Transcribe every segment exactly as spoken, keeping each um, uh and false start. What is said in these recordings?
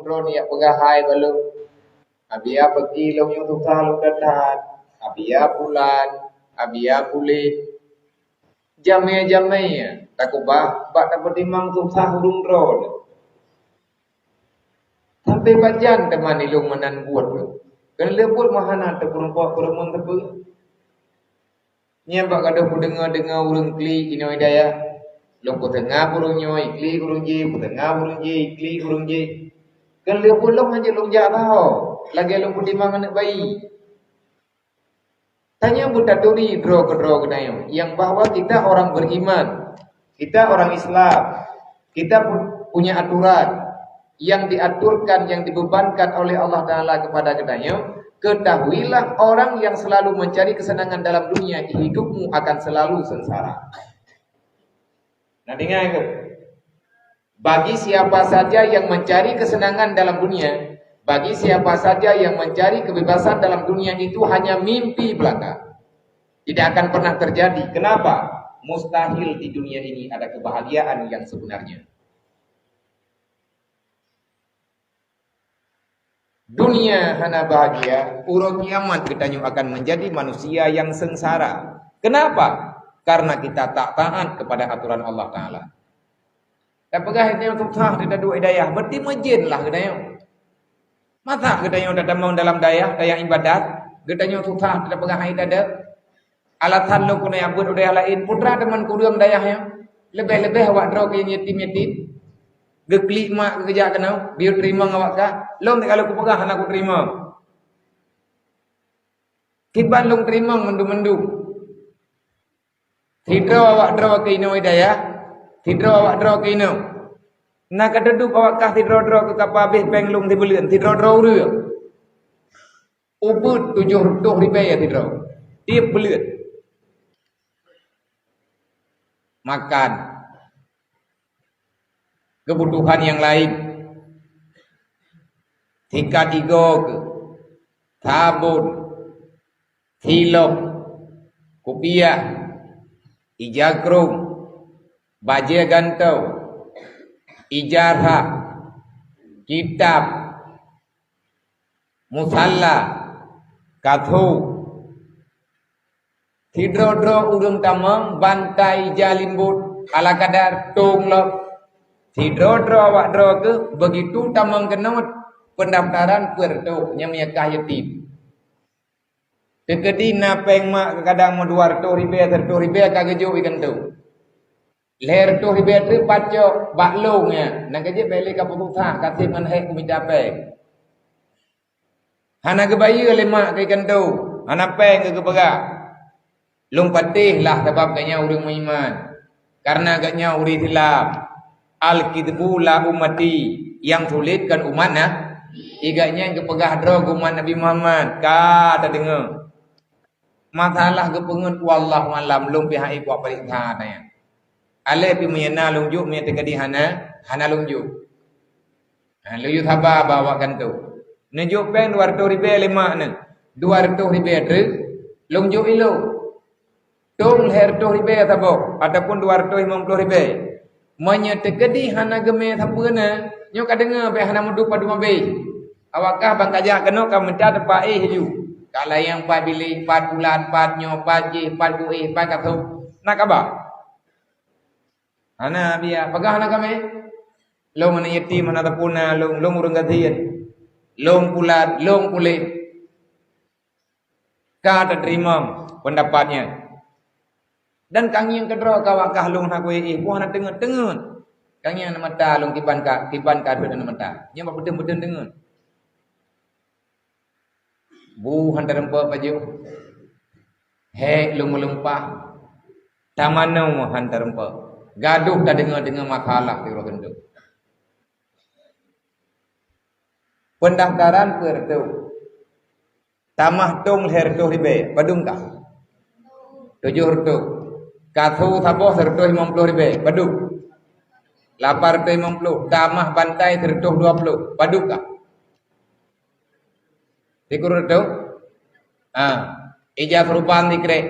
Droeneuh jak peugah hai bak lôn. Abia peuki lôn nyang susah lôn that-that. Abia pulan, abia puléh. Jamé-jamé takeubah bak tapeutimang susah ureuëng droeneuh. Sampai pajan teuma ilôn meunan buet lôn. Keuneulheueh buet meuhana teupeureumpok peureumeun teupeu. Nyan bak gadôh peudeungoe-deungoe ureuëng klik inoe dayah. Lôn peuteungoh ureuëng nyoe, klik ureuëng jéh, peuteungoh ureuëng jéh, klik ureuëng jéh. Keuneulheueh buet lôn hana lôn jak saho, lagée lôn peutimang aneuëk bayi. Tanyoe beutaturi droe keudroe geutanyoe, yang bahwa kita orang beriman, kita orang Islam, kita pu-, punya aturan yang diaturkan, yang dibebankan oleh Allah Taala kepada geutanyoe. Ketahuilah, orang yang selalu mencari kesenangan dalam dunia, hidupmu akan selalu sengsara. Nah, dengar ke? Bagi siapa saja yang mencari kesenangan dalam dunia, bagi siapa saja yang mencari kebebasan dalam dunia, itu hanya mimpi belaka. Tidak akan pernah terjadi. Kenapa? Mustahil di dunia ini ada kebahagiaan yang sebenarnya. Dunia hana bahagia, uroe kiamat geutanyoe akan menjadi manusia yang sengsara. Kenapa? Karena kita tak taat kepada aturan Allah Taala. Tapeugah geutanyoe susah di taduek hidayah, berarti meujén lah geutanyoe. Masa geutanyoe tatamong dalam dayah, dayah ibadat, geutanyoe susah tapeugah hai tada? Alasan lôn keuneuk jak beuet u dayah laén, putra teuma kureueng dayah nyan. Leubeh-leubeh awak droe keu yatim-yatim. Geuklik mak geujak keunoe, geuyue teurimong awak kah. Lôn teuka lôn kupeugah hana kuteurimong. Kiban lôn teurimong mandum-mandum. Sidroe awak droe keu inoe dayah, sidroe awak droe keu inoe. Na ka teuduek awak kah sidroe-droe keu kapa abéh péng lôn sibuleuen, sidroe-droe ureuëng. Ubeuet tujoh reutôh ribée ya sidroe. Tieb buleuen. Makan. Kebutuhan yang lain. Sikat igoe keu, sabon, silop, kupiah, ija krong, bajée gantoe, ijazah, kitab, musalla, kathu. Sidroe-droe ureuëng tamong bantai ija limbot ala kadar tong lom. Sidroe-droe awak droe keuh begitu tamong keunoe pendaftaran peuet reutôh nyang meunyeukah yatim. Teukeudi na péng mak keukadang meudua reutôh ribée, sireutôh ribée ka geujok ié kantô. Lhée reutôh ribée treuk pacok bak lôn nyan, nyang keujeuet bék lé ka peususah, ka seb ngon hék kumita péng. Hana geubayeue lé mak keu ié kantô, hana péng keu geupeugah. Lôn patéh lah sabab geuhnyan ureuëng meuiman, kareuna geuhnyan ureuëng Islam. Al-kidbu la ummati, nyang sulet kon umat na. Ié geuhnyan geupeugah droe geuh umat Nabi Muhammad, ka tadeungoe. Masalah geupeungeut, wallahu alam, lôn pih hana ié buat peuriksa nyan. Aléh pih meunyoe na lôn jok, meunyoe teukeudi hana, hana lôn jok. Ha, lôn yue saba bak awak kantô. Neujok péng dua reutôh ribée lé mak neuh. Dua reutôh ribée treuk, lôn jok ilôn. Tong lhée reutôh ribée saboh, ataupun dua reutôh limong ploh ribée. Meunyoe teukeudi hana geumé sapeue na, nyoe ka deungoe bék hana meuduek padum abéh. Awak kah ban ka jak keunoe ka mita teumpat éh laju. Ka layang pat biléh, pat pulan, pat nyoe, pat jéh, pat kuéh, pat kasôk. Na kaba? Hana biya, peugah hana kamé. Lôn aneuk yatim hana teupeu na lôn, lôn ureuëng gasien. Lôn pulan, lôn puléh. Ka tateurimong peundapat nyan. Dan ka ngieng keudroe ka awak kah lôn hana kuéh, eh, boh hana teungeut-teungeut. Ka ngieng aneuk mata lôn kiban ka, kiban ka rhot aneuk mata. Nyan bak peudeueng-peudeueng teungeut. Bu han tareumpok pajoh. Hék lôn meulumpah. Tamanoe han tareumpok. Gadoh tadeungoe-deungoe masalah di uroe keudua. Peundaftaran peuet reutôh. Tamah tong lhée reutôh ribée, padum kah? Tujoh reutôh. Kasôk saboh sireutôh limong ploh ribée, padum? Lapan reutôh limong ploh. Tamah bantai sireutôh dua ploh, padum kah? Sikureueng reutôh? Ha. Ija seuruban sikrek.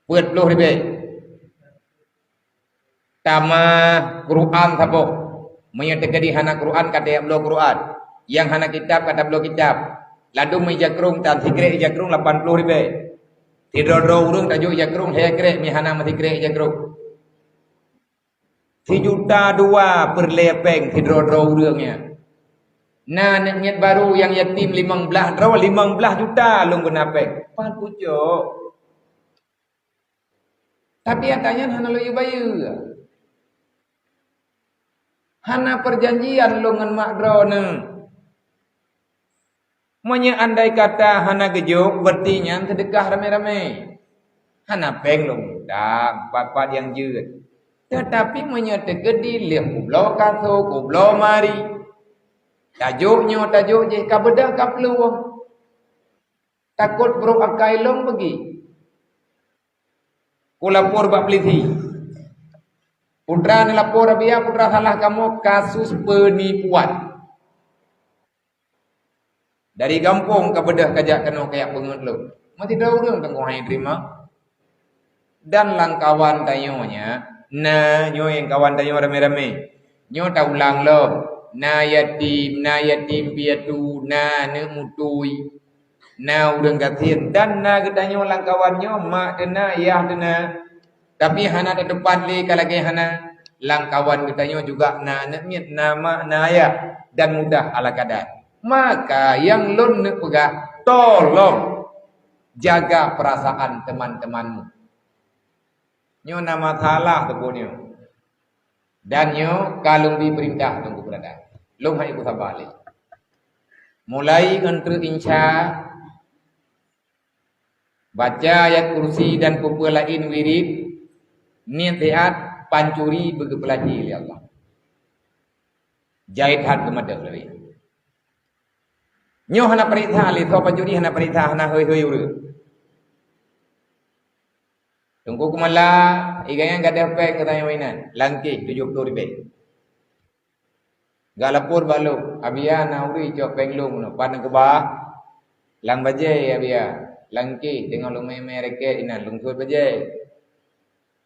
Peuet ploh ribée. Tamah Quran saboh. Meunyoe teukeudi hana Quran, ka tajak bloe Quran. Nyang hana kitab, ka tabloe kitab. Ladôm meuija krông tan, sikrek ija krông lapan ploh ribèe. Sidroe-droe ureueng tajok ija krông lhèe krek, meuhana meusikrek ija krông. Sijuta dua peureulèe pèng sidroe-droe ureueng nyan. Na aneuk miet barô nyang yatim limong blaih droe, limong blaih juta lôn guna pèng. Pat pucok. Tapi ata nyan hana lôn yue bayeue. Hana peujanjian lôn ngon mak droeneuh. Meunyoe andai kata hana geujok, berarti nyan seudeukah ramé-ramé. Hana pèng lôn utang, pat-pat nyang jeuet. Teutapi meunyoe teukeudi lheueh kubloe kasô, kubloe mari, tajok nyoe, tajok jéh, ka beudôh ka plueng. Takot brok akai lôn beugèt. Kulapor bak polisi. Putra neulapor, "Abiya, putra salah kamoe kasus penipuan. Dari gampông ka beudôh kajak keunoe kajak peungeut lôn." Meusidroe ureueng teungoh hai teurimong. Dan lam kawan tanyoe nyan, na nyoe nyang kawan tanyoe ramé-ramé. Nyoe taulang lom. Na yatim, na yatim piatu, na aneuk mutui, na ureueng gasien, dan na geutanyoe lam kawan nyoe mak teuna, yah teuna. Tapi hana tateupat lé ka lagèe hana. Lam kawan geutanyoe juga na aneuk miet, na mak, na ayah, dan mudah ala kadar. Maka nyang lôn neuk peugah, tolong jaga perasaan teman-temanmu. Nyoe na masalah teupeu nyoe. Dan nyoe ka lôn bri peurintah Teungku Peurada. Lôn hai kusaba lé. Mulai ngon treuk insya, baca ayat kursi dan peue-peue laén wirid, niet siat, pancuri beugeupeulahé lé Allah. Jai that geumadeuh lagèe nyoe. Nyoe hana peuriksa lé, soe pancuri hana peuriksa, hana hôi-hôi ureueng. Teungku Keumala, iga nyan gadôh pèng geutanyoe inan, langkéh tujoh ploh ribèe. Galapor bak lôn, "Abiya, na ureueng cok pèng lôn nyoe, pat neukeubah?" "Lam bajèe, Abiya." "Langkéh, teungoh lôn mè-mè rèkét inan, lôn sôt bajèe."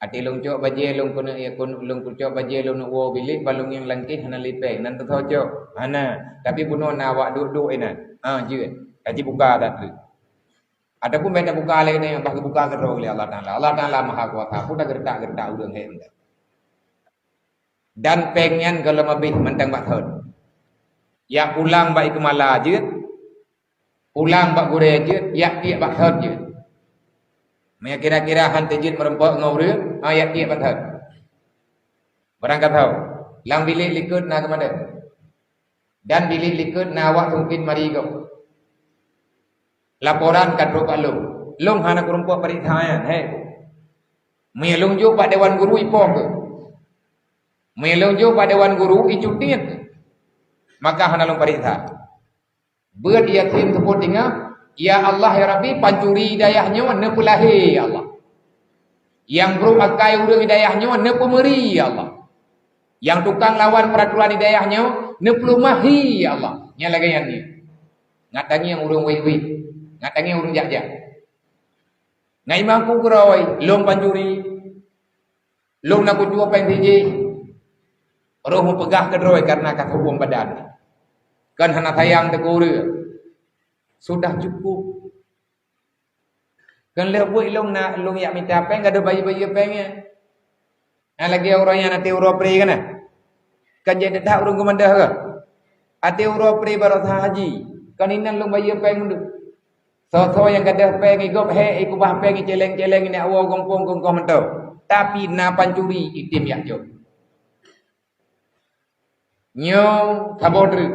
Até lôn cok bajèe lôn keuneuk, ya, keuneuk lôn kucok bajèe lôn woe bilék, bak lôn nyang langkéh hana lé pèng, nan teusoe cok? Hana. Tapi bunoe na awak duek-duek inan. Ah, jeuet. Ka jibuka that treuk. Ataupun bèk tabuka lé nyan, bah geubuka keudroe lé Allah Taala. Allah Taala Maha Kuasa, peue tageureutak-geureutak ureueng hék mantong. Dan pèng nyan gohlom abéh mantong bak thon. Ya pulang bak i Keumala jeuet. Pulang bak gurèe jeuet, yak tiek bak thon jeuet. Meunyo kira-kira han teujeuet meurumpok ngon ureueng, ha, yak tiek bak thon. Barang ka thon, lam bilék likot na keumadeuh. Dan bilék likot na awak sungkét mari gob. Laporan ka trok bak lôn. Lôn hana kurumpok peuriksa nyan, he. Meunyo lôn jok bak dewan guru ipoh keuh. Meunyo lôn jok bak dewan guru icutiet keuh. Maka hana lôn peuriksa. Beuet Yasin seupôt teungoh, "Ya Allah, ya Rabbi, pancuri di dayah nyoe neupeulahé, ya Allah. Nyang brok akai ureueng di dayah nyoe neupeumeuri, ya Allah. Nyang tukang lawan peuraturan di dayah nyoe neupeuleumah hi, ya Allah." Nyan lagèe nyan nyoe. Ngat tangieng ureueng wéh-wéh, ngat tangieng ureueng jak-jak. Ngat imeum ku keurôi, lôn pancuri. Lôn na kucue péng sijih, roh meupeugah keudroe kareuna ka seuuem badan. Kon hana sayang teuh keu ureueng. Sudah cukup. Kon lheueh buet lôn na, lôn jak mita péng, gadôh bayeue-bayeue péng nyan. Na lagèe ureueng nyang até uroe pré kana. Kan jeuet that ureueng geumandah ka. Até uroe pré baroesa haji. Kon inan lôn bayeue péng meudeuh. Soe-soe nyang gadôh péng i gob, hék, ikeubah péng, icéleng-céleng, ineuk woe gampông keu gob mantong. Tapi na pancuri, item jak jok. Nyoe saboh treuk.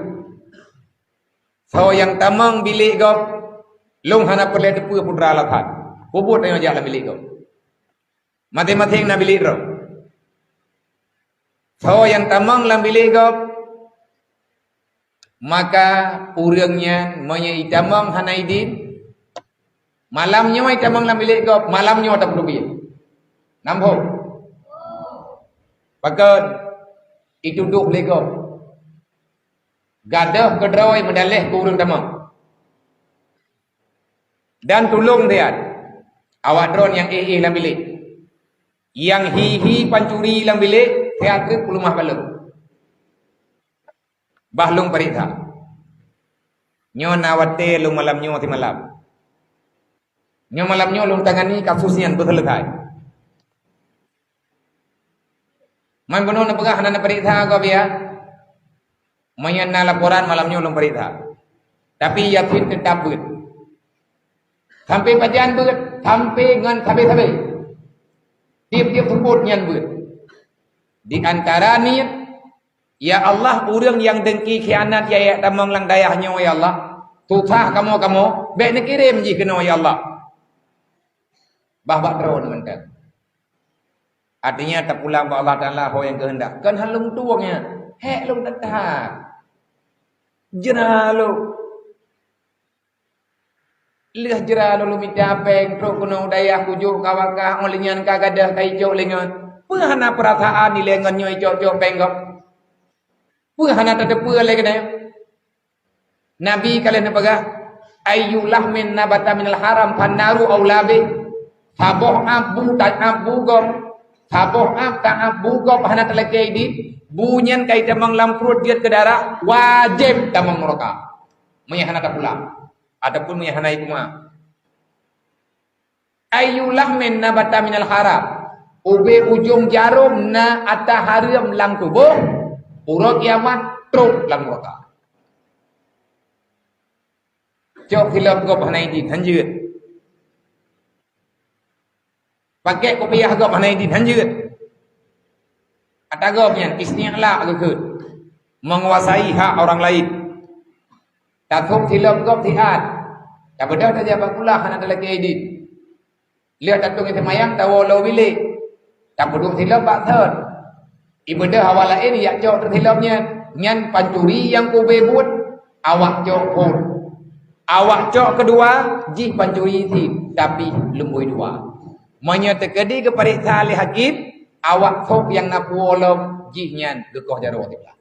Soe nyang tamong bilék gob, lôn hana peureulèe teupeue peue teuma alasan. Peubuet tanyoe jak lam bilék gob. Maséng-maséng na bilék droe. Soe nyang tamong lam bilék gob, maka ureueng nyan meunyoe itamong hana idin, malam nyoe itamong lam bilék gob, malam nyoe tapeudubiet. Nambhong. Pakon? Itudôh lé gob. Gadôh keudroe meudaleh keu ureueng tamong. Dan tulông siat awak droe nyang éh-éh lam bilék. Nyang hi-hi pancuri lam bilék, siat treuk peuleumah balon. Bah lôn pareksa. Nyoe na watée lôn malam nyoe simalam. Nyoe malam nyoe lôn tangani kasus nyan beuseuleusai. Man bunoe neupeugah hana neupareksa gob ya. Meunyoe na laporan malam nyoe lôn pareksa. Tapi yatim teutap beuet. Sampai pajan beuet, sampai ngon sabe-sabe. Tiep-tiep seupôt nyan beuet. Di antara niet, "Ya Allah, ureuëng nyang dengki khianat ya, ya tamong lam dayah nyoe, ya Allah. Susah kamoe-kamoe, bék neukirém jih keunoe, ya Allah." Bah bak droe mantong. Artinya, tapulang bak Allah Taala ho nyang keuheundak. Kon hana lôn tueng nyan. Hék lôn that-that. Jra lôn. Lheueh jra lôn mita péng, trok keunoe u dayah kujok ka wakah, óh lheueh nyan ka gadôh ka icok lé ngon. Peue hana peurasaan ilée ngon nyoe icok-cok péng gob? Peue hana tateupeue lé keunoe? Nabi ka lheueh neupeugah, "Ayyu lahmin nabata minal haram fannaru aula bih." Saboh ap bu ta-, ap bu gob, saboh ap ta-, ap bu gob hana talakée idin, bu nyan ka itamong lam pruet jeuet keu darah, wajéb tamong nuraka. Meunyoe hana tapulang, ataupun meunyoe hana ikuma. "Ayyu lahmin nabata minal haram." Ubé ujong jarôm na ata hareuem lam tuboh, uroe kiamat trok lam nuraka. Cok silop gob hana idin, hanjeuet. Pakèk kupiah gob hana idin, hanjeuet. Ata gob nyan, isti'la geukheun. Menguasai hak orang lain. Tasôk silop gob siat. Tabeudôh tajak bak kulah hana talakée idin. Lheueh tatueng seumayang tawoe lom bilék. Tapeuduek silop bak thon. Ibeudôh awak laén jak cok teuk silop nyan. Nyan pancuri nyang ubé buet. Awak cok phon. Awak cok keudua, jih pancuri cit, tapi lumbôi dua. Meunyoe teukeudi geupareksa lé hakém, awak sôk nyang na puwoe lom, jih nyan geukoh jaroe siblah.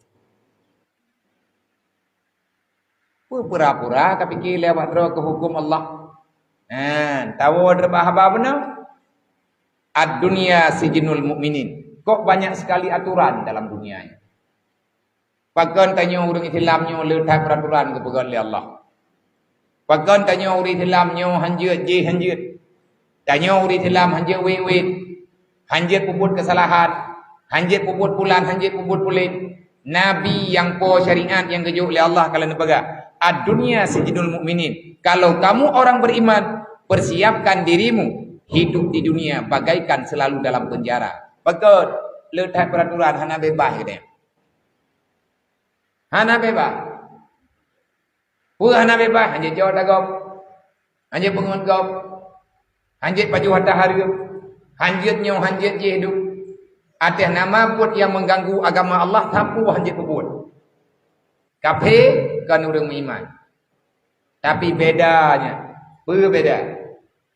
Peue pura-pura ka pike lé awak droe keu huköm Allah? Nah, tawoe deuh bak haba beuna. Ad-dunya sijnul mu'minin. Kok banyak sekali aturan dalam dunia ini? Pakon tanyoe ureuëng Islam nyoe le that peuraturan geupeugöt lé Allah? Pakon tanyoe ureuëng Islam nyoe hanjeuet jih hanjeuet? Tanyoe ureuëng Islam hanjeuet wét-wét, hanjeuet peubuet keusalahan, hanjeuet peubuet pulan, hanjeuet peubuet pulen. Nabi nyang po syariat nyang geujok lé Allah ka lheueh neupeugah, "Ad-dunya sijnul mu'minin." Kalau kamu orang beriman, persiapkan dirimu hidup di dunia bagaikan selalu dalam penjara. Pakon le that peuraturan hana bebas geutanyoe. Hana bebas. Peue hana bebas? Hanjeuet cok ata gob. Hanjeuet peungon gob. Hanjeuet pajoh ata hareuem. Hanjeuet nyoe, hanjeuet jih duek. Ateueh nama buet nyang mengganggu agama Allah, sapeue hanjeuet peubuet. Kafé kon ureuëng meuiman. Tapi bedanya, peue beda?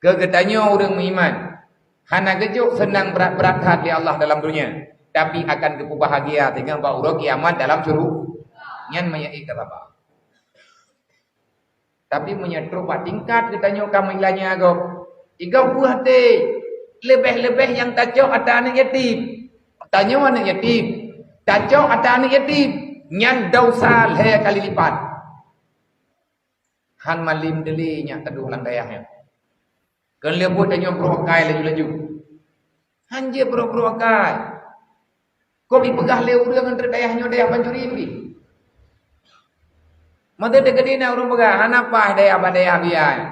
Keu geutanyoe ureuëng meuiman, hana geujok seunang brat-brat that lé Allah dalam dunia, tapi akan geupeubahagia teungoh bak uroe kiamat dalam syuru-, nyan meunyoe ék tasaba. Tapi meunyoe trok bak tingkat geutanyoe ka meuilanya gob, igob buah teh, leubeh-leubeh nyang tacok ata aneuëk yatim. Tanyoe aneuëk yatim, tacok ata aneuëk yatim, nyan desya lhée kali lipat. Han malem deuli nyak taduek lam dayah nyan. Kon lheueh buet tanyoe brok akai laju-laju. Hanjeuet brok-brok akai. Kok jipeugah lé ureuëng ngon dayah nyoe dayah pancuri pih? Mata teukeudi na ureuëng peugah, "Hana paih dayah bak dayah biaya."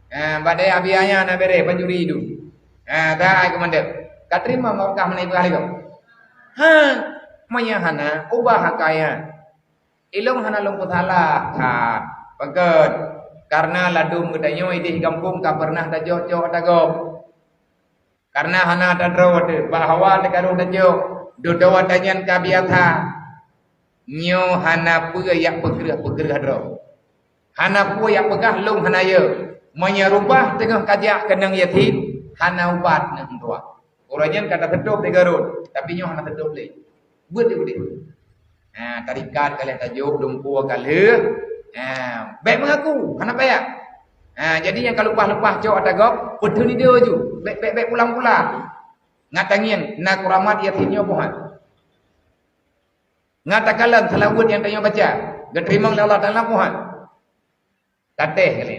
Eh, bak dayah biaya na bereh pancuri tu. Eh, ka ai keumandeh. Ka teurimong markah meunan ipeugah lé gob? Ha, meunyoe hana, ubah akai nyan. Ilong hana lôn peusalah that. Pakon? Karena ladôm geutanyoe ideh gampông ka pernah tajok-jok ata gob. Karena hana tadroe teuh, bak hawa teukarôh tajok, dudoe ata nyan ka biasa. Nyoe hana peue yak peukreueh-peukreueh droe. Hana peue yak peugah lôn hana yö. Meunyoe rubah teungoh kajak keunong yatim, hana ubat neuh meutuah. Uroe nyan ka taseutôb tiga rot, tapi nyoe hana seutôb lé. Beuet di udép. Ha, tarikat ka lheueh tajok, lumpur ka lheueh. Ha, bék meungaku, hana payah. Ha, jadi nyang ka leupah-leupah cok ata gob, peuteun ide ju. Bék, bék, bék pulang-pulang. Ngat tangieng, na kuramat yatim nyoe boh. Ngat takalon seulaweuet nyang tanyoe baca, geuteurimong lé Allah Taala puhan. Tatéh kali.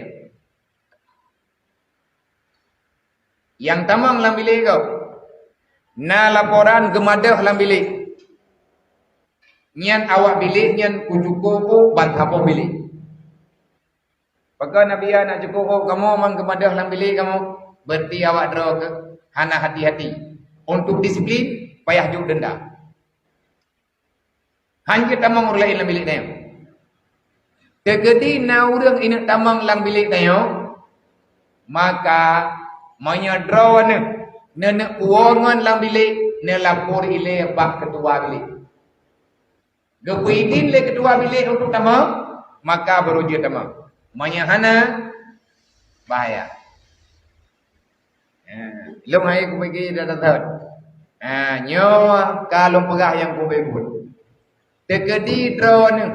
Nyang tamong lam bilék gob, na laporan geumadöh lam bilék. Nyan awak bilék nyan kucukôp ban saboh bilék. Pakon Nabi ya nak cukôp kamoe mang geumadöh lam bilék kamoe? Berarti awak droe keuh hana hati-hati. Untuk disiplin, payah jok denda. Hanjeuet tamong ureuëng laén lam bilék tanyoe. Teukeudi na ureuëng ineuek tamong lam bilék tanyoe, maka meunyoe droeneuh neuneuk puwoe ngon lam bilék, neulapor ilée bak keutua bilék. Geupeuidin lé keutua bilék untuk tamong, maka baru jeuet tamong. Meunyoe hana, bahaya. Ha, lôn hai kupike dah that. Ha, nyoe ka lôn peugah nyang kubeuet. Teukeudi droeneuh,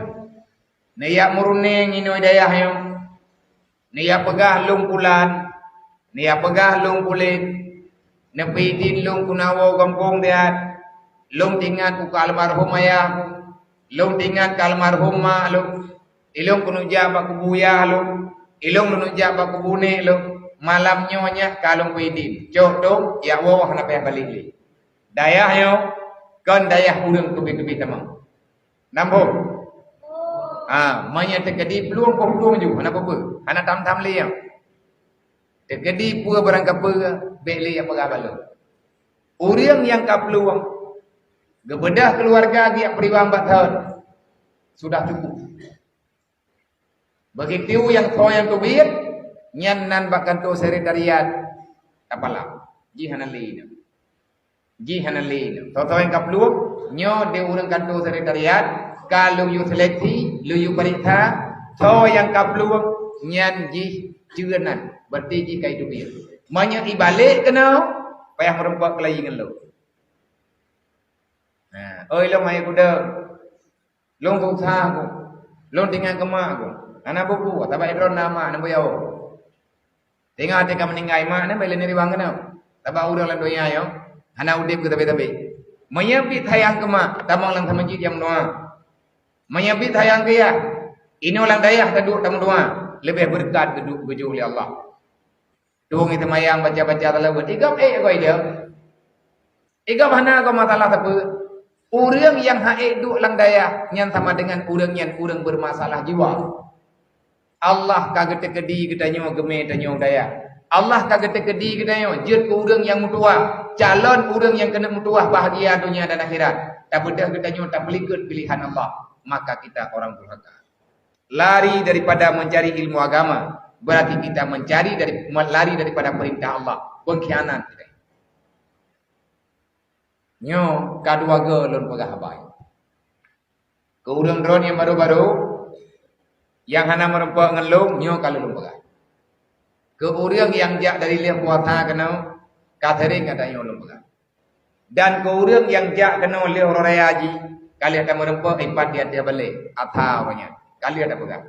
neujak meurunéng inoe dayah nyoe. Neujak peugah lôn pulan, neujak peugah lôn pulen, neupeuidin lôn keunoe gampông siat. Lôn teuingat keu almarhum ayah lôn, lôn teuingat keu almarhum mak lôn. Ilôn keuneuk jak bak kubu yah lôn, ilôn keuneuk jak bak kubu nek lôn. Malam nyoe nyak ka lôn peuidin. Cok dong, jak woe hana payah balek lé. Dayah nyoe kon dayah ureuëng teubiet-teubiet tamong. Nambong. Ha, meunyoe teukeudi plueng, plueng ju, hana peue-peue, hana tam-tam lé nyan. Teukeudi peue barang kapeue, bék lé nyang peugah bak lôn. Ureuëng nyang ka plueng, geubeudôh keuluwarga geujak peuriwang bak thon, sudah cukup. Begitu nyang soe nyang teubiet, nyan nan bak kantô sekretariat tapalah. Jih hana lé nyan. Jih hana lé nyan. Soe-soe nyang ka plueng, nyoe di ureuëng kantô sekretariat, ka lôn yue seleksi, lôn yue peuriksa, soe nyang ka plueng, nyan jih cue nan. Berarti jih ka iteubiet. Meunyoe ibalek keunoe, payah meureumpok keulayi ngon lôn. Nah, oi lôn hai kudeueng. Lôn susah ku. Lôn teuingat keu mak ku. Hana buku, sabab droeneuh na mak, na buyao. Teungoh teuka meuninggai mak nyan, bak lé neuriwang keunoe. Sabab ureuëng lam donya nyoe hana udeb keu sabe-sabe. Meunyoe pih sayang keu mak, tamong lam sameujiet nyang meudoa. Meunyoe pih sayang keu yah, inoe lam dayah taduek tameudoa, leubeh beureukat geuduek geujok lé Allah. Tueng iteumayang baca-baca salaweuet. Igab ék goe ideh. Igab hana goe masalah sapeue. Ureuëng nyang han ék duek lam dayah, nyan sama dengan ureuëng nyan ureuëng beureumasalah jiwa. Allah ka geuteukeudi geutanyoe geumé tanyoe dayah. Allah ka geuteukeudi geutanyoe jeuet keu ureuëng nyang meutuwah, calon ureuëng nyang keuneuk meutuwah bahgia donya dan akhirat. Tapeudeuh geutanyoe tapeulikot pilihan Allah, maka kita orang durhaka. Lari daripada mencari ilmu agama, berarti kita mencari dari, lari daripada perintah Allah. Pengkhianat kita. Nyoe ka dua go lôn peugah haba. Keu ureuëng droe nyang barô-barô, nyang hana meureumpok ngon lôn, nyoe ka lôn peugah. Keu ureuëng nyang jak dari lheueh puasa keunoe, ka sering gata nyoe lôn peugah. Dan keu ureuëng nyang jak keunoe lheueh uroe raya jih, ka lheueh tameureumpok ipat di ateueh balée, atra uroe nyan. Ka lheueh tapeugah.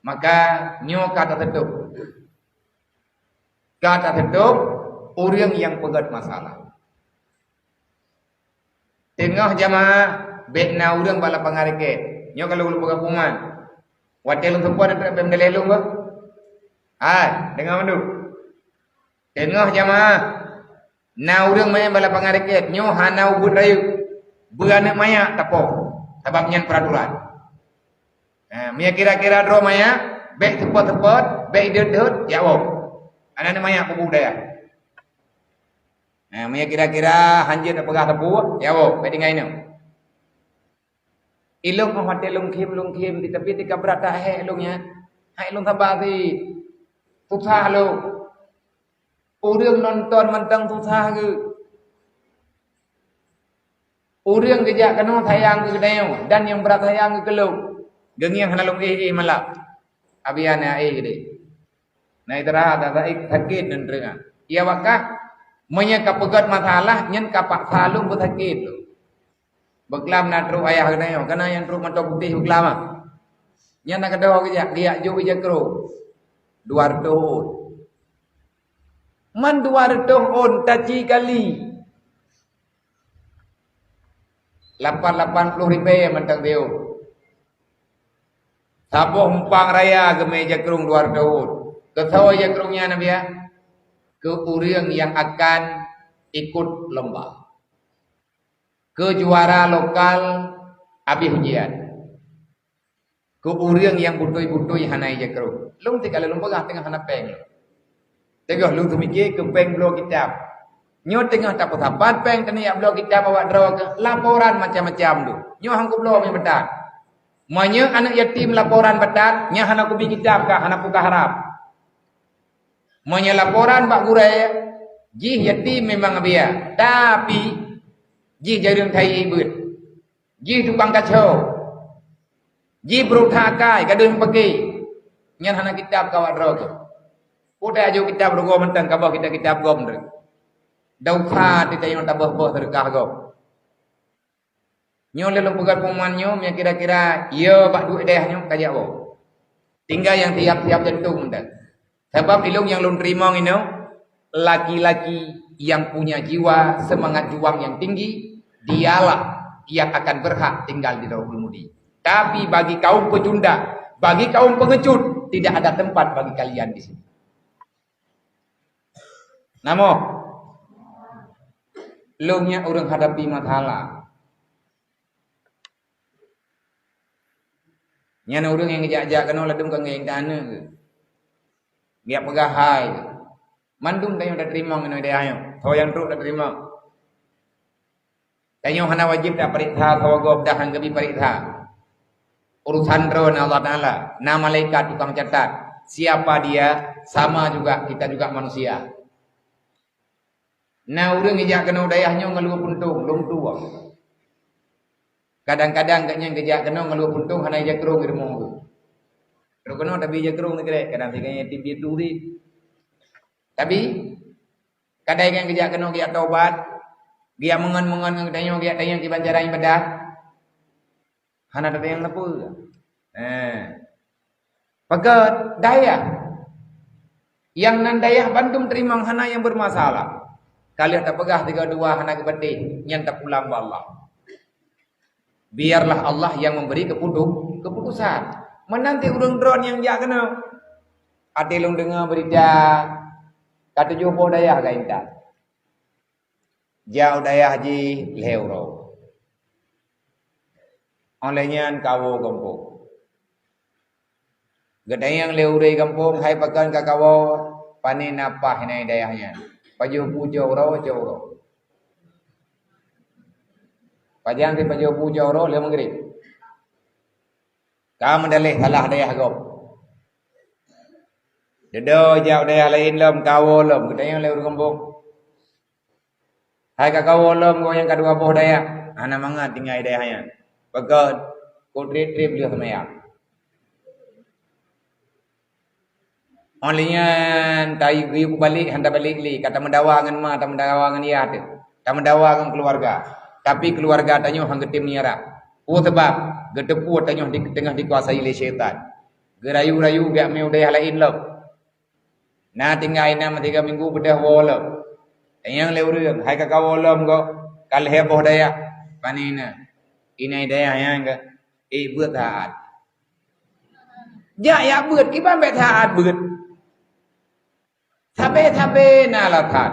Maka nyoe ka taseutôb. Ka taseutôb ureuëng nyang peugét masalah. Teungoh jamaah, bék na ureuëng bak lapangan kriket. Nyoe ka lôn peugah peuman. Watée lôn seupôt, na trép bak meudaleh lôn bah. Hai, deungoe mandum. Teungoh jamaah, na ureuëng maén bak lapangan kriket, nyoe hana ubeuet rayeuk. Beu aneuëk manyak tapoh, sabab nyan peuraturan. Ha, meunyo kira-kira droe manyak, bék seupôt-seupôt, bék ideuet-deuet, jak woe. Aneuëk manyak kubu dayah. Ha, meunyo kira-kira hanjeuet tapeugah sapeue, jak woe, bék tinggai inoe. Ilôn ngon watée lôn khém, lôn khém, tapi teuka brat that hék lôn nyan. Hai lôn saba sit. Susah lôn. Ureuëng nonton mantong susah geuh. Ureuëng geujak keunoe sayang keu geutanyoe dan nyang brat sayang keu lôn. Geungieng hana lôn éh-éh malam. Abi hana éh deh. Na istirahat, sakét nan teungoh. Iya wakah, meunyo ka peugét masalah, nyan ka paksa lôn beusakét lôn. Beuklam na trok ayah geutanyoe, kana nyang trok mantong putéh beuklam ah. Nyan na keudroe geujak, geujak jok ija kro. Dua reutôh ôn. Man dua reutôh ôn taci kali. Lapan lapan ploh ribèe mantong siuem. Saboh umpang raya geumè jakrong dua reutôh. Keu soe jakrong nyan, Nabi, ya? Keu ureueng nyang akan ikut lomba. Keu juara lokal abéh ujian. Keu ureueng nyang beutôi-beutôi hana jakrong. Lôn teuka lôn peugah teungoh hana pèng. Teungoh lôn teumikir keu pèng bloe kitab. Nyoe teungoh tapeusapat pèng teungoh jak bloe kitab awak droe keuh laporan macam-macam tu. Nyoe han kubloe meubatat. Meunyoe aneuk yatim laporan batat, nyan hana kubi kitab kah, hana peugah harab. Meunyoe laporan bak gurèe, jih yatim memang biasa, tapi jih jareueng that beuet. Jih tukang kacau. Jih brôk that akai, gadôh meupaké. Nyan hana kitab keu awak droe keuh. Peue tajok kitab rugoe mantong, ka boh kitab-kitab gob mantong. Desya teuh tanyoe taböh-böh seudeukah gob. Nyoe lé lôn peugah pengumuman nyoe, meunyo kira-kira yo bak duek dayah nyoe ka jak woe. Tinggai nyang siap-siap jantong mantong. Sabab ilôn nyang lôn teurimong inoe, laki-laki yang punya jiwa semangat juang yang tinggi, dialah yang akan berhak tinggal di Darul Mudi. Tapi bagi kaum pecunda, bagi kaum pengecut, tidak ada tempat bagi kalian di sini. Namoh, lôn nyan ureueng hadapi masalah. Nyan ureueng nyang geujak-jak keunoe ladum ka ngieng taneuh. Geujak peugah hai. Mandum tanyoe tateurimong keunoe dayah nyoe. Soe nyang trok tateurimong. Tanyoe hana wajéb tapareksa soe gob, dah han geubi pareksa. Urusan droe na Allah Taala, na malaikat tukang catat. Siapa dia, sama juga, kita juga manusia. Na ureueng geujak keunoe dayah nyoe ngon luweue puntông, lôn tuwoe. Kadang-kadang gobnyan geujak keunoe ngon luweue puntông hana jakrong di rumoh geuh. Trok keunoe tabi jakrong sikrek, kadang sikrek yatim piatu sit. Tabi, kadang nyan geujak keunoe geujak tobat, geujak meungon-meungon ngon geutanyoe, geujak tanyong kiban cara ibadah. Hana tatanyong sapeue. Eh. Pakon dayah. Nyang nan dayah bandum teurimong hana nyang bermasalah. Ka lheueh tapeugah sigoe dua hana geupatéh, nyan tapulang bak Allah. Biarlah Allah yang memberi keputu-, keputusan. Meunan cit ureueng droe nyang jak keunoe. Até lôn deungoe beurita, ka tujoh boh dayah ka intat. Jak u dayah jih lhèe uroe. Óh lheueh nyan kawoe gampông. Geutanyong lé ureueng gampông, "Hai pakon ka kawoe, pané na paih inan dayah nyan?" "Pajoh bu cot uroe, cot uroe." Pajan sipajoh bu cot uroe, lheueh meugréb. Ka meudaleh salah dayah gob. Dudoe jak u dayah laén lom, kawoe lom, geutanyong lé ureueng gampông. Hai ka kawoe lom goe nyang ka dua boh dayah, hana mangat tinggai dayah nyan. Pakon, keu trép-trép lheueh seumayang. Óh lheueh nyan, tageuyue balek, hana balek lé, ka tameudawa ngon ma, tameudawa ngon yah teuh, tameudawa ngon keuluwarga. Tapi keuluwarga tanyoe han geutem meunyeurah. Peue sabab? Geuteupeue tanyoe di, teungoh dikuasai lé syaitan. Geurayu-rayu geujak mé u dayah laén lom. Na tinggai na meusigoe minggu beudôh woe lom. Tanyong lé ureueng, "Hai ka kawoe lom goe, ka lhèe boh dayah?" "Pané na?" "Inan dayah nyan ka, ék beuet that." Jak yak beuet, kiban bèk that beuet. Sabe-sabe na alasan.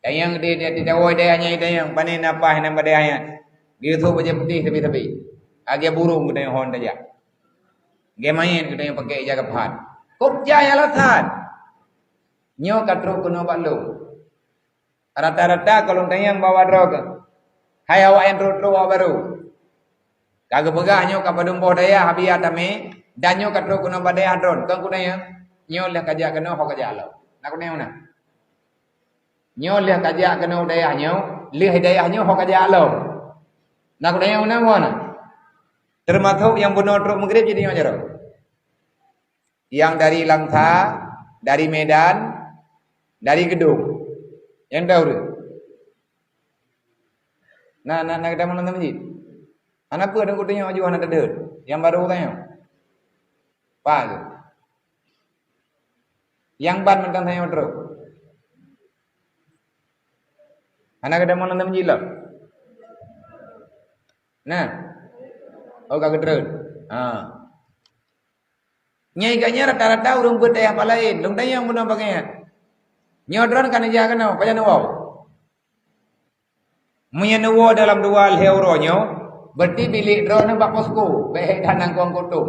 Tanyong di, di, di, di dayah nyan, tanyong, "Pané na paih inan bak dayah nyan?" Geuyue sôk bajèe putéh sabe-sabe. Lagèe burông geutanyong hon tajak. Lagèe manyèt geutanyong pakèk ija geupahat. Kok jai alasan? Nyoe ka trok keunoe bak lôn. Rata-rata ka lôn tanyong bak droe keuh. Hai awak nyang trok-trok awak barô. Ka geupeugah nyoe ka padum boh dayah Abiya tamé, dan nyoe ka trok keunoe bak dayah droen. Kon kutanyong, nyoe lheueh ka jak keunoe ho ka jak lom. Na kutanyong na? Nyoe lheueh ka jak keunoe dayah nyoe, lheueh dayah nyoe ho ka jak lom. Na kutanyong na, na? Teumasok nyang bunoe trok meugréb jitanyong jaroe. Nyang dari Langsa, dari Medan, dari Geudong. Nyang tahu tu? Na, na, na, kita mana teumeuji? Hana peue, teungku tanyong aju hana teudeun. Nyang barô tanyong. Paih tu. Nyang ban mantong tanyong trok. Hana keudeh meunan teumeuji lom. Nah. Oh, ka geutreun. Ha. Nyai geuh nyan rata-rata ureuëng beuet dayah laén. Lôn tanyong bunoe bagaih nyan. Nyoe droeneuh ka neujak keunoe, pajan neuwoe? Meunyoe neuwoe dalam dua lhée uroe nyoe, berarti bilék droeneuh bak posko, bék that nangkong kutông.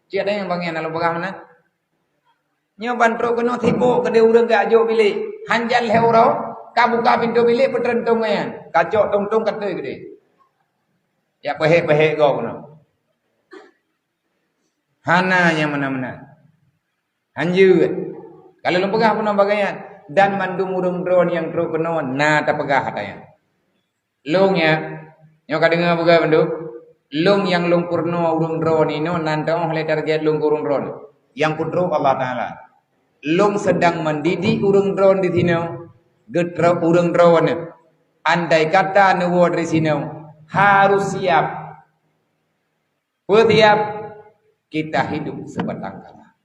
Cit tanyong bagaih nyan lôn peugah meunan. Nyoe ban trok keunoe sibok keudeh ureuëng geujak jok bilék. Hanjan lhée uroe, ka buka pintoe bilék peutrön tông nyan. Ka cok tông-tông ka teuh keudeh. Jak peuhék-peuhék gob keunoe. Hana nyang meunan-meunan. Hanjeuet. Ka lôn peugah bunoe bagaih nyan, dan mandum ureuëng droeneuh nyang trok keunoe na tapeugah ata nyan. Lôn nyan, nyoe ka deungoe peugah bandum, lôn nyang lôn peurunoe ureuëng droeneuh nyoe nan teuh lé target lôn keu ureuëng droeneuh. Nyang peutrok Allah Taala. Lôn seudang mendidik ureuëng droeneuh di sinoe, geutrok ureuëng droeneuh. Andai kata neuwoe dari sinoe, harus siap. Peue siap? Kita hidup sebatang kara.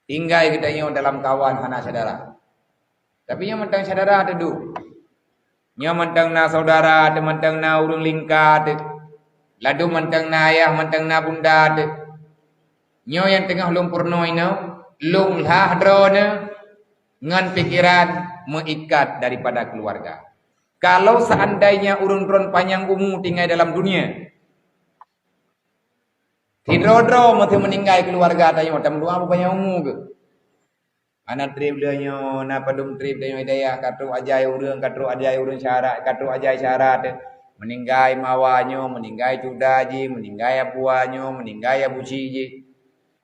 Tinggai geutanyoe dalam kawan hana syedara. Tapi nyoe mantong syedara teuh duek. Nyoe mantong na syedara teuh, mantong na ureuëng lingka teuh. Ladôm mantong na ayah, mantong na bunda teuh. Nyoe nyang teungoh lôn peurunoe inoe, lôn lhah droeneuh ngon pikeran meuikat daripada keuluwarga. Kalau seandainya ureuëng droeneuh panyang umu tinggai dalam dunia, sidroe-droe meusti meuninggai keuluwarga tanyoe, tameudoa beupanyang umu geuh. Hana treb lé nyoe, na padum treb tanyoe hidayah, ka trok ajai ureuëng, ka trok ajai ureuëng syarat, ka trok ajai syarat. Meuninggai mawa nyoe, meuninggai cuda jih, meuninggai abua nyoe, meuninggai abusyik jih.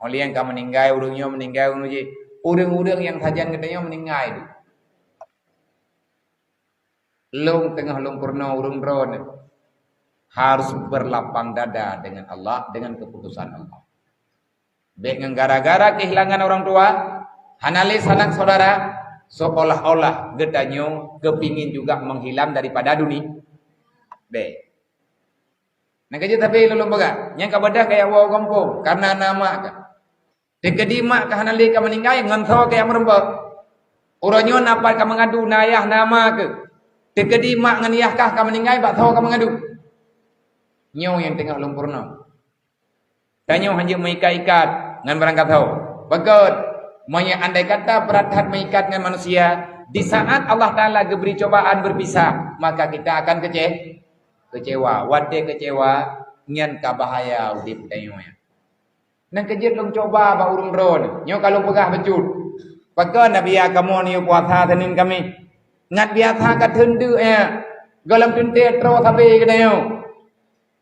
Óh lheueh ka meuninggai ureuëng nyoe, meuninggai ureuëng jih. Ureuëng-ureuëng nyang sajan geutanyoe meuninggai tu. Lôn teungoh lôn peurunoe ureuëng droeneuh harus berlapang dada dengan Allah, dengan keputusan Allah. Bék ngon gara-gara kehilangan orang tua, hana lé sanak saudara, seolah-olah geutanyoe keupingin juga menghilang daripada duni-, bék. Nyan ka jeuet tapi lôn peugah, nyang ka beudôh kaya woe gampông, karena na mak ka. Teukeudi mak ka hana lé ka meuninggai, ngon soe kaya meureumpok. Uroe nyoe na pat ka meungadu, na ayah, na ma keuh. Teukeudi mak ngon yah kah ka meuninggai, bak soe ka meungadu. Nyoe nyang teungoh lôn peurunoe. Tanyoe hanjeuet meuikat-ikat ngon barang gasoe. Beugöt, meunyoe andai kata brat that meuikat ngon manusia, di saat Allah Taala geubri cobaan beupisah, maka kita akan kece-, kecewa. Watée kecewa, nyan ka bahaya udeb tanyoe nyan. Nyan keuh jeuet lôn cuba bak ureuëng droeneuh. Nyoe ka lôn peugah bacut. Pakon na biya kamoe neuyue puasa Senin Kamis? Ngat biasa ka theun deuk nyan. Gohlom teuntée troh sabe geutanyoe.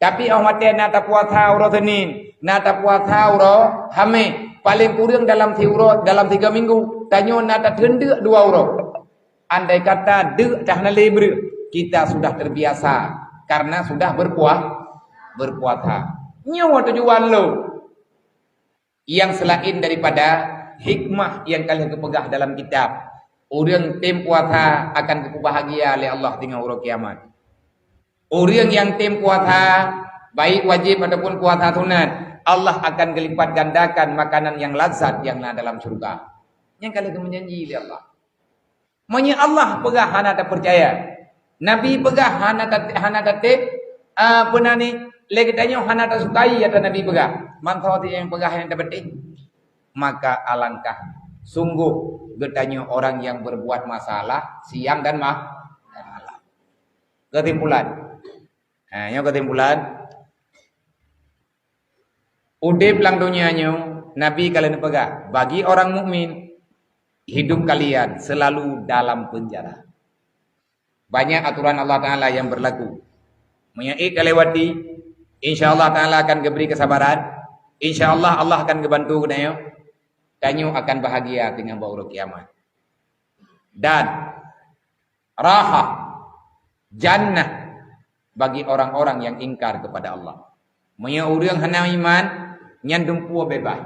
Tapi óh watée na tapuasa uroe Senin, na tapuasa uroe Hamé, paleng kureueng dalam siuroe, dalam sigoe minggu, tanyoe na tatheun deuk dua uroe. Andai kata deuk dah na lé breueh, kita sudah terbiasa karena sudah berpuah-, berpuasa. Nyoe tujuan lôn. Nyang seulaén daripada hikmah nyang ka lheueh geupeugah dalam kitab, ureuëng tem puasa akan geupeubahagia lé Allah teungoh uroe kiamat. Ureuëng nyang tem puasa, baik wajéb ataupun puasa sunat, Allah akan geulipat gandakan makanan nyang lazat nyang na dalam syeuruga. Nyang ka lheueh geumeujanji lé Allah. Meunyoe Allah peugah hana tapeucaya, Nabi peugah hana ta-, hana tatem, ah, peue nan ni, lé geutanyoe hana tasukai ata Nabi peugah, mantong nyang peugah nyang tapeuteng, maka alangkah sungguh geutanyoe orang yang berbuat masalah siang dan ma-, malam. Kesimpulan. Ha, nyoe kesimpulan. Udeb lam donya nyoe, Nabi ka lheueh neupeugah, bagi orang mukmin, hidup kalian selalu dalam penjara. Banyak aturan Allah Taala yang berlaku. Meunyoe ék talewati, insya Allah Taala akan geubri kesabaran, insya Allah, Allah akan geubantu geutanyoe, tanyoe akan bahagia teungoh bak uroe kiamat. Dan raha, jannah bagi orang-orang yang ingkar kepada Allah. Meunyoe ureuëng hana iman, nyan dumpeue beubaih.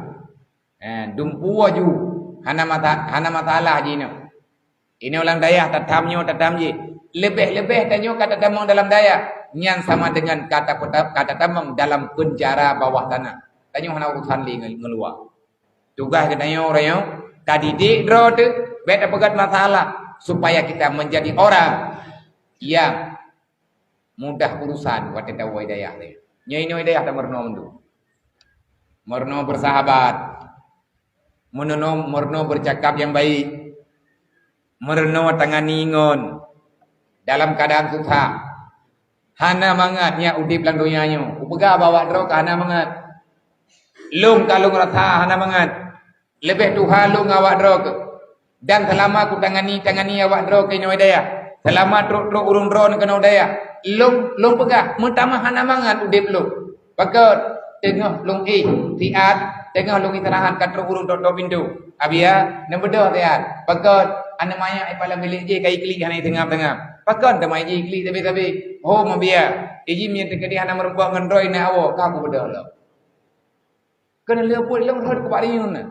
Eh, dumpeue ju, hana masa-, hana masalah jinoe. Inoe lam dayah tatam nyoe, tatam jih. Leubeh-leubeh tanyoe ka tatamong dalam dayah, nyan sama dengan ka tapeuta-, ka tatamong dalam penjara bawah tanah. Tanyoe hana urusan lé ngon, ngon luwa. Tugaih geutanyoe uroe nyoe, tadidik droe teuh, bék tapeugét masalah, supaya kita menjadi orang yang Mudah urusan watée tawoe dayah teuh. Nyoe inoe dayah tameurunoe mandum. Meurunoe bersahabat. Meurunoe, meurunoe bercakap yang baik. Meurunoe tangani ngon dalam keadaan susah. Hana mangat nyak udeb lam donya nyoe. Kupeugah bak awak droe ka hana mangat. Lôn ka lôn rasa hana mangat. Leubeh tuha lôn ngon awak droe keuh. Dan seulama kutangani-tangani awak droe keuh inoe dayah, seulama trok-trok ureuëng droe keunoe dayah, lôn, lôn peugah meutamah hana mangat udeb lôn. Pakon? Teungoh lôn éh siat, teungoh lôn istirahat ka trok ureuëng tok-tok pintoe. Abia, neubeudôh siat. Pakon? Aneuk manyak ipaleng bilék jih ka iklik hana iseungab-seungab. Pakon teuma iji iklik sabe-sabe? Ho meubiya. Iji meunyoe teukeudi hana meurumpok ngon droe ineuk awoe, ka kubeudôh lom. Keuneulheueh buet lôn rhot keu bak riyeuen na.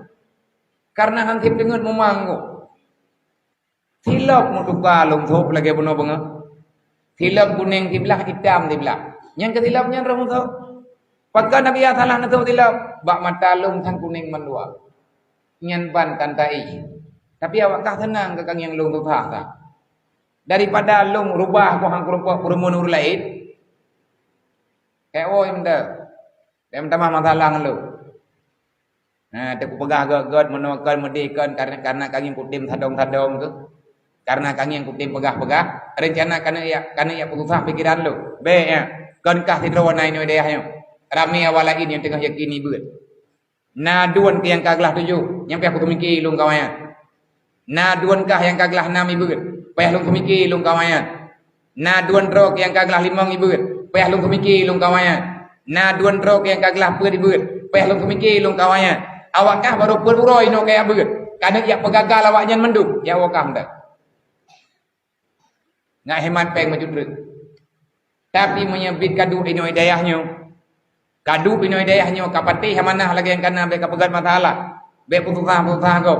Kareuna han sép teungeut mumang ku. Silop meutuka lôn sôk lagée bunoe beungoh. Silop kunéng siblah, itam siblah. Nyang keu silop nyan roh musoh. Pakon Nabi ya salah neusôk silop? Bak mata lôn sang kunéng mandua. Nyan ban tan taéh. Tapi awak kah seunang keu kang nyang lôn susah sa. Daripada lôn rubah ku han kurumpok peurumoh ureuëng laén. Kayak woe meuntah. Lé meutamah masalah ngon lôn. Nah, teukupeugah gét-gét, meunoe kon, meudeh kon, kareuna, kareuna kang nyang kutem sadong-sadong tu. Kareuna kang nyang kutem peugah-peugah, rencana keuneuk jak, keuneuk jak peususah pikeran lôn. Bék nyan, kon kah sidroe na inoe dayah nyoe. Ramé awak laén nyang teungoh yakin ibeut. Na duen keuh nyang ka glah tujoh, nyang payah kuteumiki lôn kawan nyan. Na duen kah nyang ka glah nam ibeut, payah lôn teumiki lôn kawan nyan. Na duen droe nyang ka glah limong ibeut, payah lôn teumiki lôn kawan nyan. Na duen droe nyang ka glah peuet ibeut, payah lôn teumiki lôn kawan nyan. Awak kah barô peuet uroe inoe kajak beuet, keuneuk jak peugagal awak nyan mandum, jak woe kah meunan. Ngat hemat péng meucut treuk. Tapi meunyoe bit ka duek inoe dayah nyoe, ka duek inoe dayah nyoe, ka patéh amanah lagée nyang kana, bék ka peugét masalah, bék peususah-peususah gob.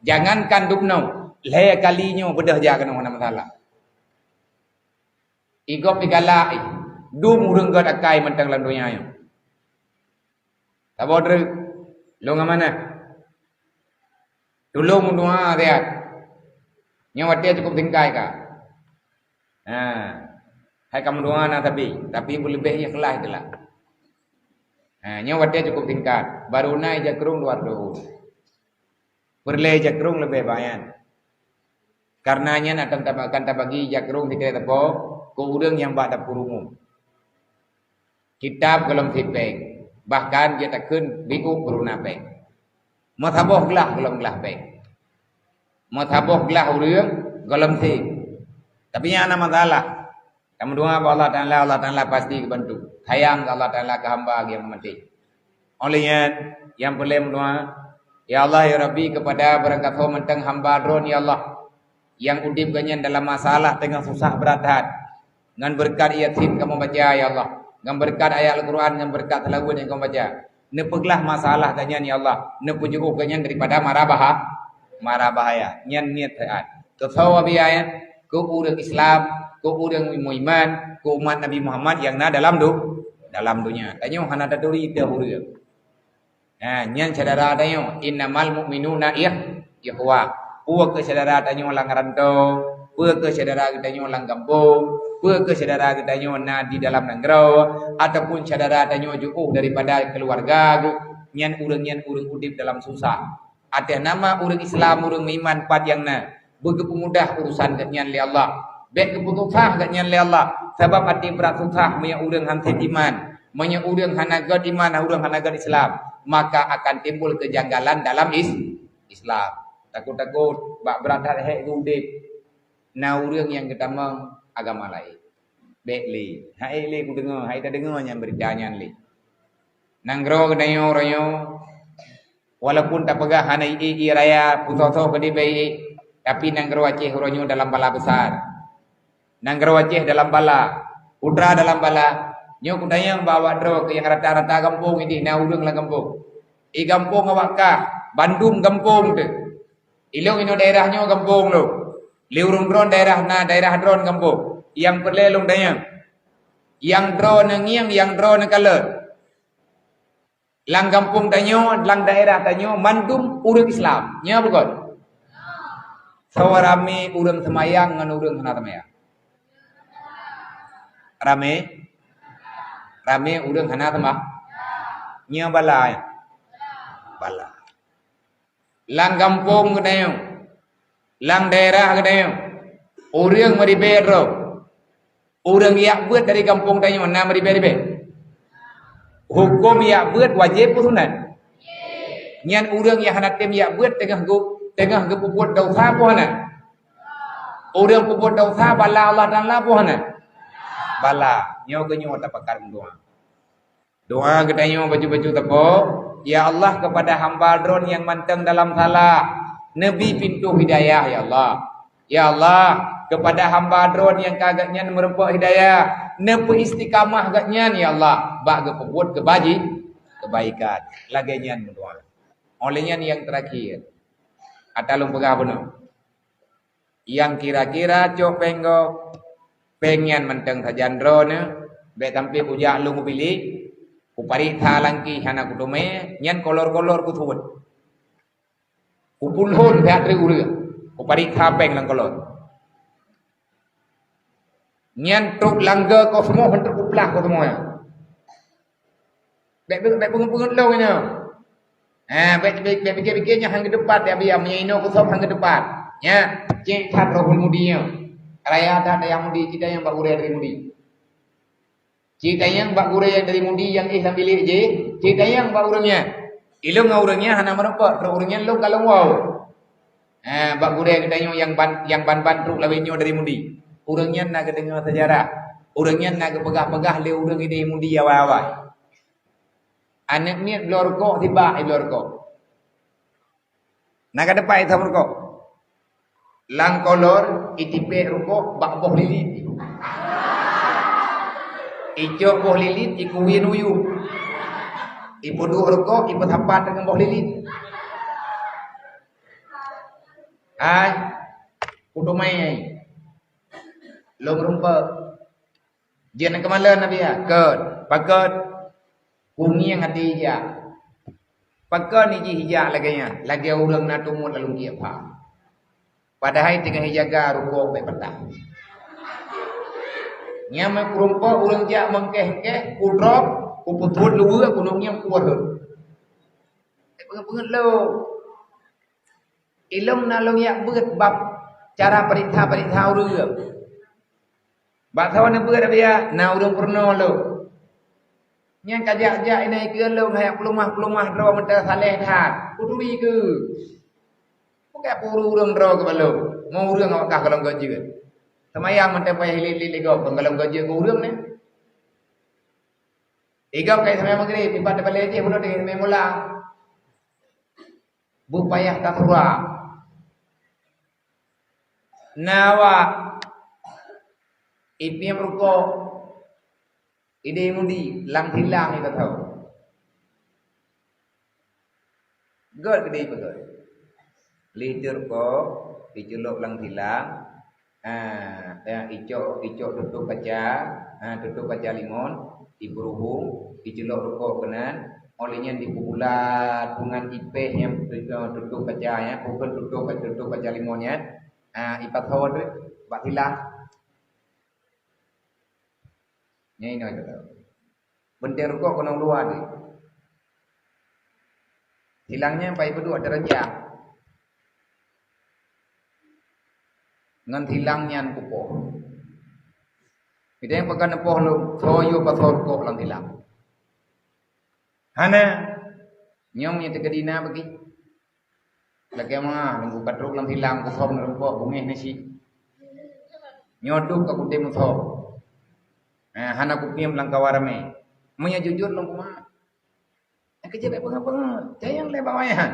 Jangankan dubnoe, lhée kali nyoe beudôh jak keunoe hana masalah. Igob igalak ih, dum ureuëng gét akai mantong lam donya nyoe. Saboh treuk, lôn amanah. Tulông meudoá siat. Nyoe watée cukup singkai ka. Ha. Hai ka meudoá na sabe, tapi beuleubeh ikhlas teulah. Ha, nyoe watée cukup singkat. Baru na ija krông luar doa. Peureulée ija krông leubeh banyak. Karena nyan akan tab-, akan tabagi ija krông sikrék teupeu keu ureuëng nyang bak dapur umum. Kitab gohlom sipéng, bahkan jeuet takheun riôh peuruna péng. Meusaboh glah gohlom glah péng. Meusaboh glah ureuëng gohlom sép. Tapi nyan hana masalah. Tameudoá bak Allah Taala, Allah Taala pasti geubantu. Sayang keu Allah Taala keu hamba nyang maté. Óh lheueh nyan, nyang peureulée meudoá, "Ya Allah, ya Rabbi, keupada barangkasoe mantong hamba Droen, ya Allah, nyang udeb geuhnyan dalam masalah teungoh susah brat that. Ngon beureukat Yasin kamoe baca, ya Allah. Ngon beureukat ayat Al-Qur'an, ngon beureukat seulaweuet nyang kamoe baca. Neupeuglah masalah geuhnyan, ya Allah. Neupeujiôh geuhnyan daripada mara baha-, mara bahaya." Nyan niet seuhat. Keu soe biaya? Keu ureuëng Islam, keu ureuëng meuiman, keu umat Nabi Muhammad nyang na dalam du-, dalam donya. Tanyoe hana taturi teuh ureuëng. Ha, nyan syedara tanyoe, "Innamal mu'minuna ikh-, ikhwah." Peue keu syedara tanyoe lam rantau, peue keu syedara geutanyoe lam gampông, peue keu syedara geutanyoe na di dalam nanggroe, ataupun syedara tanyoe jiôh daripada keuluwarga geuh, nyan ureuëng nyan ureuëng udeb dalam susah. Ateueh nama ureuëng Islam, ureuëng meuiman pat nyang na, beugeupeumudah urusan geuhnyan lé Allah. Bék geupeususah geuhnyan lé Allah, sabab até brat susah meunyoe ureuëng han sép iman, meunyoe ureuëng hana gét iman, ureuëng hana gét Islam, maka akan timbul kejanggalan dalam is-, Islam. Takot-takot bak brat that hék geuudeb na ureuëng nyang geutamong agama laén. Bék lé, han ék lé kudeungoe, han ék tadeungoe nyan beurita nyan lé. Nanggroe geutanyoe uroe nyoe, walaupun tapeugah hana ié-ié raya, peusoe-soe keudeh bèk ié, tapi nanggroe Aceh uroe nyoe dalam bala besar. Nanggroe Aceh dalam bala, putra dalam bala. Nyoe kutanyong bak awak droe keu nyang rata-rata gampông ideh na ureuëng lam gampông. I gampông awak kah, bandum gampông teuh. Ilông inoe daerah nyoe gampông lôn. Lé ureuëng droen daerah na daerah droen gampông. Nyang peureulée lôn tanyong. Nyang droeneuh ngieng, nyang droeneuh kalon. Lam gampông tanyoe, lam daerah tanyoe, mandum ureuëng Islam. Nyo bukon? Soe ramé ureuëng seumayang ngon ureuëng hana seumayang. Ramé? Ramé ureuëng hana seumah? Nyoe bala, ya? Bala. Lam gampông geutanyoe, lam daerah geutanyoe, ureuëng meuribée droe. Ureuëng jak beuet dari gampông tanyoe na meuribée-ribée. Huköm jak beuet wajéb peue sunat? Nyan ureuëng nyang hana tem jak beuet teungoh geu-, teungoh geupeubuet desya boh na. Ureuëng peubuet desya bala Allah Taala boh na. Bala, nyoe keuh nyoe tapakat meudoá. Doa geutanyoe bacut-bacut sapo, "Ya Allah, kepada hamba Droe nyang mantong dalam salah, neubi pintoe hidayah, ya Allah. Ya Allah, kepada hamba Droe nyang ka geuhnyan meurumpok hidayah, neupeu istiqamah geuhnyan, ya Allah, bak geupeubuet keubaji-, kebaikan." Lagée nyan meudoa. Óh lheueh nyan nyang terakhir, ata lôn peugah bunoe. Nyang kira-kira cok péng gob, péng nyan mantong sajan droeneuh, bék sampai kujak lôn u bilék, kupareksa langkée hana kuteumé, nyan kolor-kolor kusuet. Kupulhon siat treb ureuëng, kupareksa péng lam kolor. Nyan trok langga kosmo, trok kuplah kosmo nyan. Bék, bék, bék peungeut-peungeut lôn nyoe. Ha, bék, bék, bék pikée-pikée nyoe han geuteupat, ya, biya meunyoe inoe kusob han geuteupat. Nya, cit that rohul mudi nyoe. Raya that dayah mudi, cit nyang bak gurée dari mudi. Cit nyang bak gurée dari mudi nyang éh lam bilék jih, cit nyang bak ureuëng nyan. Ilôn ngon ureuëng nyan hana meurumpok, trok ureuëng nyan lôn ka lôn woe. Ha, bak gurée geutanyoe nyang ban, nyang ban-ban trok lawét nyoe dari mudi. Ureuëng nyan na geudeungoe seujarah. Ureuëng nyan na geupeugah-peugah lé ureuëng idéh mudi awai-awai. Aneuëk miet bloe rukok, sibak bloe rukok. Na ka teumpat isam rukok. Lam kolor itipék rukok bak boh lilit. Icok boh lilit ikuwien u yup. Ipeuduek rukok, ipeusapat deungon boh lilit. Hai, kuteumé. Lôn rumpok. Jeuet keumalon Nabi ya? Kon. Pakon? Kungieng até ija. Pakon ijih ija lagée nyan? Lagée ureuëng na tumut lalu kiek pha. Padahai teungoh ijaga rukok bék patah. Nyan meukeureumpok ureuëng jak meungkéh-kéh, kudrop, kupeutuet luweue, kunong nyang kuweureut. Bék peungeut-peungeut lom. Ilôn na lôn jak beuet bab cara peuriksa-peuriksa ureuëng. Bak saboh neubeuet Nabi ya, na ureuëng peurunoe lôn. Nyang ka jak-jak inan ikeue lôn hai peuleumah-peuleumah droe meuteusé saleh that. Kuturi keu. Bukai peue ureuëng droe keu balom. Ngon ureuëng awak kah golom gajeuet. Seumayang mantong payah hilit-hilit lé gob, golom gajeuet keu ureuëng nyan. Igob kai seumayang Maghrib, ipat teubalée jih bunoe teungoh seumayang mula. Bupayah tasura. Na awak ipiep rukok, idéh mudi, lam silang itatho. Gét keudéh peugét. Lheueh rukok, iculok lam silang, Ah, ya, icok, icok tutup kaca, ah, tutup kaca limon, iburuhung, iculok rukok keunan, óh lheueh nyan dipubulat deungon ipéh nyang tutup kaca nyan, bukon tutup, tutup kaca limon nyan, ah, ipasoe bak silang. Nyan inoe. Beunteng rukok keunong luwa deh. Silang nyan pai peuduek darajat. Ngon silang nyan kupoh. Idéh pakon neupoh lom, soe yue pasoe rukok lam silang. Hana. Nyoe nyang teukeudi na bagi. Lagée ma, nunggu ka trok lam silang, kusob neureumpok, bungéh nasi. Nyoe dum ka kutem musob. Eh, hana kupiep lam kawan ramé. Meunyoe jujur lom kumat. Nyang keu jeuet bék peungeut-peungeut. Cayang lé bak wayan.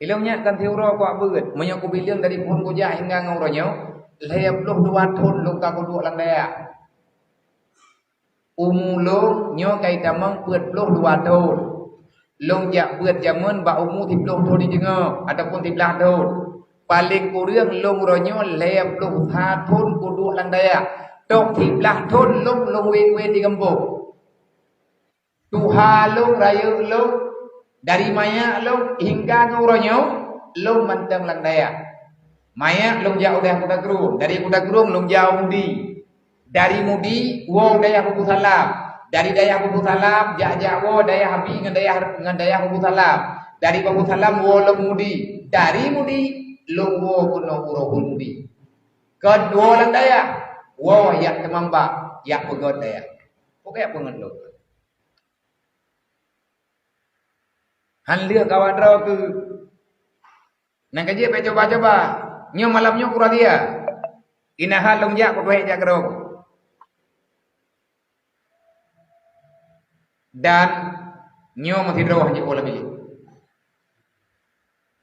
Ilôn nyak kan siuroe kuak beuet. Meunyoe kubileueng dari phon kujak hingga ngon uroe nyoe, lhée ploh dua thon lôn ka kuduek lam dayah. Umu lôn nyoe ka itamong peuet ploh dua thon. Lôn jak beuet jameun bak umu siploh thon jideungoe ataupun siblaih thon. Paleng kureueng lôn uroe nyoe lhée ploh sa thon kuduek lam dayah. Tôb siblaih thon lôn, lôn wéng-wéng di gampông. Tuha lôn, rayeuk lôn, dari manyak lôn hingga ngon uroe nyoe, lôn mantong lam dayah. Manyak lôn jak u dayah Kuta Krueng, dari Kuta Krueng lôn jak u Mudi. Dari Mudi woe dayah Babu Salam. Dari dayah Babu Salam jak-jak woe dayah Abi ngon dayah, ngon dayah Babu Salam. Dari Babu Salam woe lom Mudi. Dari Mudi lom woe keunoe uroe Mudi. Kon woe lam dayah, woe jak teumambak, jak peugöt dayah. Pokok jak peugöt lom. Han lheueh kawan droe keu. Nyang ka jeuet bèk cuba-cuba. Nyoe malam nyoe ku radia. Inahan lôn jak peukuhék jak keudroe. Dan nyoe meusidroe han jeuet woe lam bilék.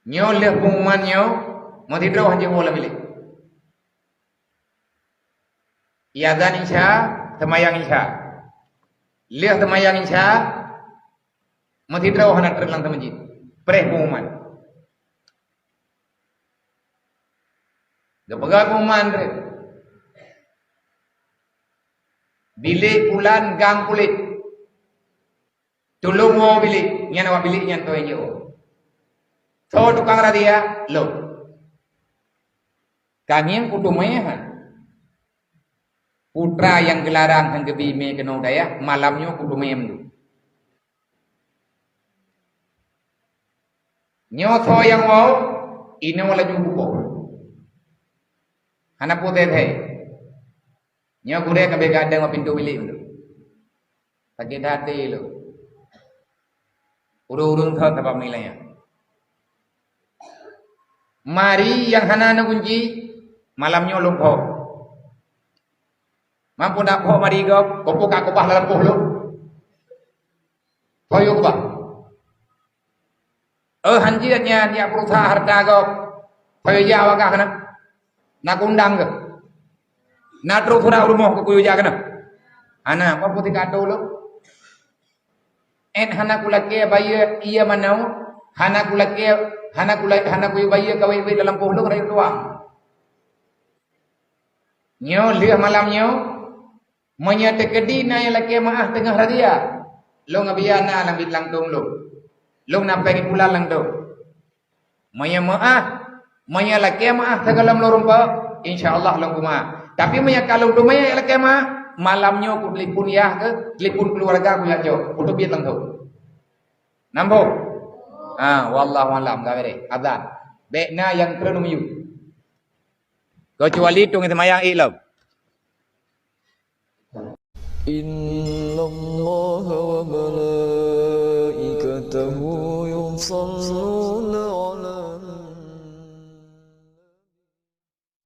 Nyoe lheueh pengumuman nyoe meusidroe han jeuet woe lam bilék. Iazan Isya, seumayang Isya. Lheueh seumayang Isya, meusidroe hana treun lam masjid. Preh pengumuman. Geupeugah pengumuman treun. Bilék pulan gang kulét. Tulông woe bilék, nyan awak bilék nyan toh nyang jiwoe. Soe tukang radia? Lôn. Ka ngieng kuteumé han. Putra nyang geularang han geubi mé keunoe dayah, malam nyoe kuteumé mandum. Nyoe soe nyang woe, inoe laju kuboh. Hana putéh hai. Nyoe gurèe ka bèk gadeng bak pintoe bilék mandum. Sakét até lôn. Ureueng-ureueng thot sabab nilai nyan. Mari nyang hana neukunci, malam nyoe lôn phok. Mampu na phok mari gob, keupeue ka keubah lam lampôh lôn. Phok yue keubah. Eh, han jeuet nyan jak peurusa hareuta gob. Payah jak awak gah keunan. Na kuundang keuh. Na troh surat u rumoh keuh kuyue jak keunan. Hana, peue putih ka atô lôn. Ét hana kulakèe bayeue ié manoe, hana kulakèe, hana kula-, hana kuyue bayeue kawét-wét lam lampôh lôn rayeuk tuha. Nyoe lheueh malam nyoe, meunyoe teukeudi na nyang lakèe meu'ah teungoh radia, lôn Abiya na lam biet langsông lôn. Lôn na péng ié pulan langsông. Meunyoe meu'ah, meunyoe lakèe meu'ah sigohlom lôn rumpok, insya Allah lôn peumeu'ah. Tapi meunyoe ka lôn teumé lakèe meu'ah, malam nyoe kutelepon yah keuh, telepon keuluwarga kujak cok, kuteubiet langsông. Nambông? Ha, wallahu a'lam, ka beureh. Azan. Bèk na nyang treun u miyueb. Keucuali tueng seumayang ék lom. إن الله وملائكته يصلون